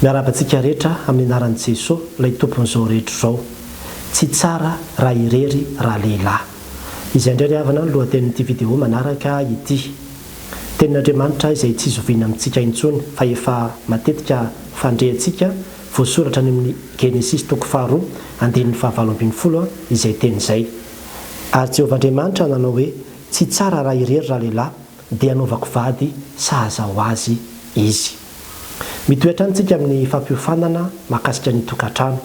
Miarahaba antsika rehetra amin'ny anaran'i Jeso ilay Tompon'izao rehetra izao. Tsy tsara raha irery ralehilahy. Izay indray ry havana no lohatenin'ity video manaraka ity. Tenin'Andriamanitra izay tsy zoviana amintsika intsony fa efa matetika fandre antsika, voasoratra any amin'ny Genesisy toko faharoa andininy fahavalo 18 izay teny izay. Ary Jehovah Andriamanitra nanao hoe, Tsy tsara raha irery ralehilahy, dia hanaovako vady sahaza ho azy izy. Mitohy hatrany tsika amin'ny fampiofanana mahakasika ny tokantrano.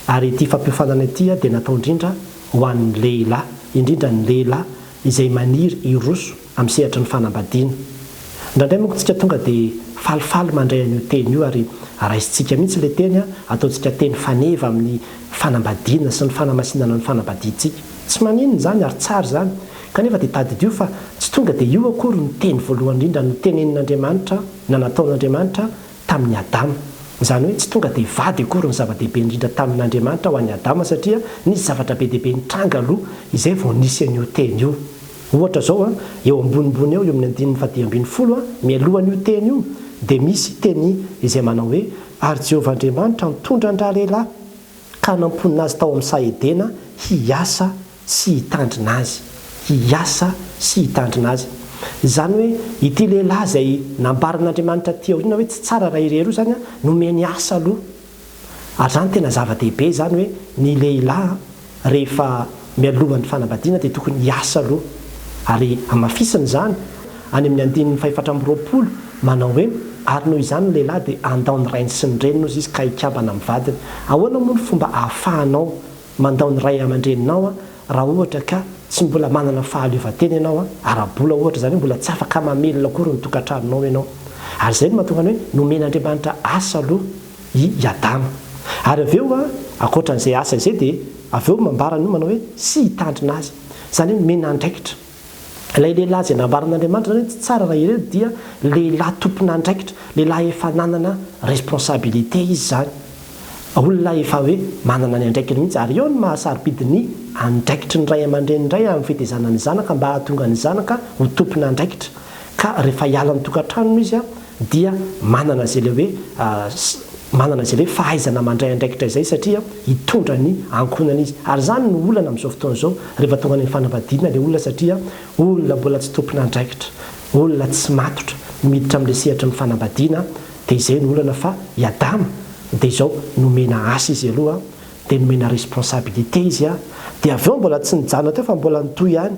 Ary ity fampiofanana ity dia natao indrindra ho an'ny lehilahy, indrindra ny lehilahy izay maniry hiroso amin'ny sehatry ny fanambadiana. Indraindray manko tsika tonga dia falifaly mandray an'io teny io ary raisintsika mihitsy ilay teny, ataontsika teny faneva amin'ny fanambadiana sy ny fanamasinana ny fanambadiantsika. Tsy maninona izany ary tsara izany. Kanefa dia tadidio fa tsy tonga dia io akory no teny voalohany indrindra notenenin'Andriamanitra na nataon'Andriamanitra tamin'i Adama. Izany hoe tsy tonga dia vady akory no zava-dehibe indrindra tamin'Andriamanitra ho an'i Adama satria nisy zavatra be dia be nitranga aloha izay vao nisy an'io teny io. Ohatra izao, eo ambonimbony eo, eo amin'ny andininy fahadimy 12, mialohan'io teny io, dia misy teny izay manao hoe, Ary Jehovah Andriamanitra nitondra an-dralehilahy ka namponina azy tao amin'ny saha Edena hiasa sy hitandrina azy. Hiasa sy hitandrina azy. Izany hoe ity lehilahy izay nambaran'Andriamanitra aty aoriana hoe tsy tsara raha irery io izany, nomeny asa aloha. Ary izany tena zava-dehibe izany hoe ny lehilahy rehefa mialohan'ny fanambadiana dia tokony hiasa aloha. Ary hamafisina izany any amin'ny andininy fahefatra 28 manao hoe, Ary noho izany ny lehilahy dia handao ny rainy sy ny reniny hozy izy ka hikambana amin'ny vadiny. Ahoana moa ny fomba ahafahanao mandao ny ray aman-dreninao raha ohatra ka tsy mbola manana fahaleovantena ianao ara-bola ohatra, izany hoe mbola tsy afaka mamelona akory ny tokantranonao ianao. Ary izay no mahatonga ny hoe nomen'Andriamanitra asa aloha i Adama. Ary avy eo, ankoatra an'izay asa izay dia avy eo mambarany io manao hoe sy hitandrina azy. Izany hoe nomena andraikitra. Ilay lehilahy izay nambaran'Andriamanitra izany hoe tsy tsara raha irery dia lehilahy tompon'andraikitra, lehilahy efa nanana responsabilité izy izany. Olona efa hoe manana ny andraikiny mihitsy. Ary eo no maha sarobidy ny andraikitry ny ray aman-dreny indray amin'ny fitaizana ny zanaka mba hahatonga ny zanaka ho tompon'andraikitra. Ka rehefa hiala ny tokantranony izy dia manana izay ilay hoe manana izay ilay hoe fahaizana mandray andraikitra izay satria hitondra ny ankohonana izy. Ary izany no olana amin'izao fotoana izao rehefa tonga any amin'ny fanambadiana ilay olona satria olona mbola tsy tompon'andraikitra, olona tsy matotra miditra amin'ilay sehatry ny fanambadiana dia izay no olana fa i Adama dia izao nomena asa izy aloha dia nomena responsabilité izy dia avy eo mbola tsy nijanona teo fa mbola nitohy ihany.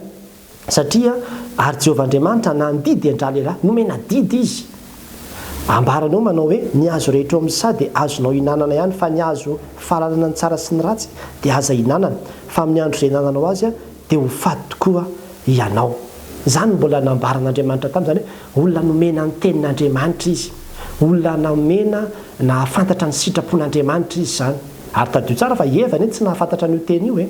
Satria, ary Jehovah Andriamanitra nandidy an-dralehilahy, nomena didy izy. Ambarany eo manao hoe, Ny hazo rehetra eo amin'ny saha dia azonao ihinanana ihany, fa ny hazo fahalalana ny tsara sy ny ratsy dia aza ihinanana, fa amin'ny andro izay ihinananao azy dia ho faty tokoa hianao. Izany no mbola nambaran'Andriamanitra taminy, izany hoe olona nomena ny tenin'Andriamanitra izy, olona nomena nahafantatra ny sitrapon'Andriamanitra izy izany. Ary tadidio tsara fa i Eva anie tsy nahafantatra an'io teny io e.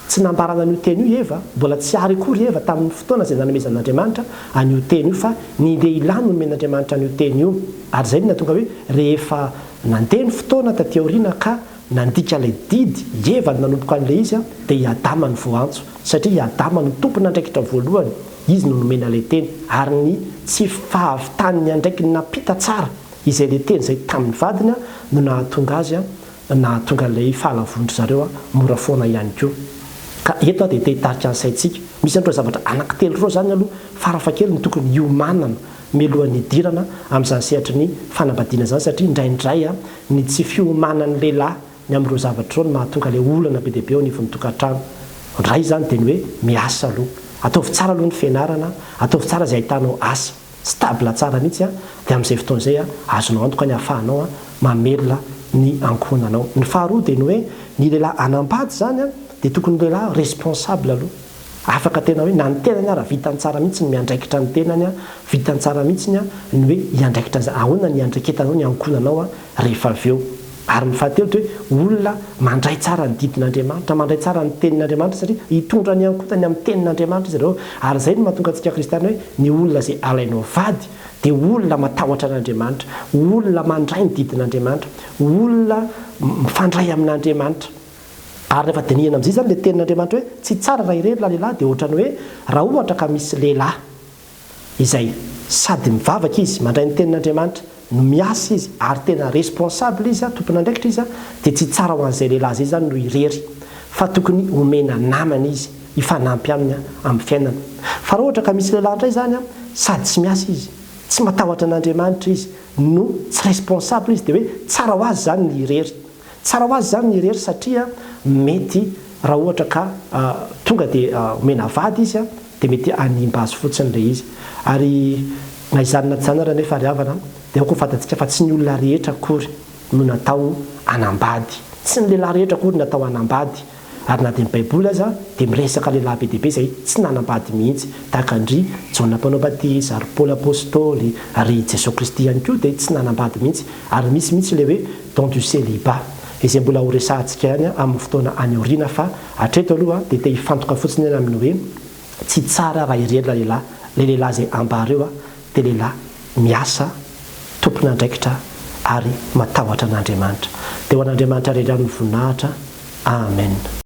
Tsy nambarana an'io teny io i Eva, mbola tsy ary akory i Eva tamin'ny fotoana izay nanomezan'Andriamanitra an'io teny io fa ny lehilahy no nomen'Andriamanitra an'io teny io. Ary izay no nahatonga hoe rehefa nandeha ny fotoana taty aoriana ka nandika ilay didy, i Eva no nanomboka an'ilay izy, dia i Adama no voaantso, satria i Adama no tompon'andraikitra voalohany, izy no nomena ilay teny, ary ny tsy fahavitany ny andraikiny nampita tsara izay ilay teny izay tamin'ny vadiny no nahatonga azy nahatonga an'ilay fahalavoan-dry zareo mora foana ihany koa. Ka eto aho dia te hitarika ny saintsika. Misy an'ireo zavatra anankitelo ireo izany aloha farafahakeliny tokony hiomanana mialohan'ny hidirana amin'izany sehatry ny fanambadiana izany satria indraindray ny tsy fiomanan'ny lehilahy ny amin'ireo zavatra ireo no mahatonga ilay olana be dia be eo anivon'ny tokantrano. Iray izany dia ny hoe miasa aloha. Ataovy tsara aloha ny fianarana, ataovy tsara izay ahitanao asa. Stable tsara mihitsy dia amin'izay fotoana izay azonao antoka ny ahafahanao mamelona ny ankohonanao. Ny faharoa dia ny hoe ny lehilahy hanambady izany dia tokony lehilahy responsable aloha. Afaka tena hoe na ny tenany ara vitany tsara mihitsy ny miandraikitra ny tenany, vitany tsara mihitsy ny hoe hiandraikitra an'izay, ahoana ny hiandraiketanao ny ankohonanao rehefa avy eo. Ary ny fahatelo dia hoe olona mandray tsara ny didin'Andriamanitra, mandray tsara ny tenin'Andriamanitra satria hitondra ny ankohonany amin'ny tenin'Andriamanitra izy ireo. Ary izay no mahatonga antsika kristiana hoe ny olona izay alainao vady dia olona matahotra an'Andriamanitra, olona mandray ny didin'Andriamanitra, olona mifandray amin'Andriamanitra. Ary rehefa dinihina amin'izay izany ilay tenin'Andriamanitra hoe tsy tsara raha irery ralehilahy dia ohatran'ny hoe raha ohatra ka misy lehilahy izay sady mivavaka izy, mandray ny tenin'Andriamanitra, no miasa izy ary tena responsable izy, tompon'andraikitra izy, dia tsy tsara ho an'izay lehilahy izay izany no irery fa tokony omena namana izy hifanampy aminy amin'ny fiainana. Fa raha ohatra ka misy lehilahy indray izany sady tsy miasa izy, tsy matahotra an'Andriamanitra izy no tsy responsable izy dia hoe tsara ho azy izany ny irery. Tsara ho azy izany ny irery satria mety raha ohatra ka tonga dia omena vady izy dia mety hanimba azy fotsiny ilay izy. Ary na izany na tsy izany ary anefa ry havana dia aoka ho fantatsika fa tsy ny olona rehetra akory no natao hanambady. Tsy ny lehilahy rehetra akory no natao hanambady. Ary na dia ny Baiboly aza dia miresaka lehilahy be dia be izay tsy nanambady mihitsy, tahaka an-dry Jaona Mpanao Batisa, ry Paoly Apostoly, ary i Jesoa Kristy ihany koa dia tsy nanambady mihitsy, ary misy mihitsy ilay hoe don du célibat, izay mbola horesahantsika ihany amin'ny fotoana any aoriana fa hatreto aloha dia te hifantoka fotsiny aho amin'ny hoe tsy tsara raha irery ralehilahy, ilay lehilahy izay ambara eo dia lehilahy miasa, tompon'andraikitra ary matahotra an'Andriamanitra. Dia ho an'Andriamanitra irery ihany ny voninahitra. Amen.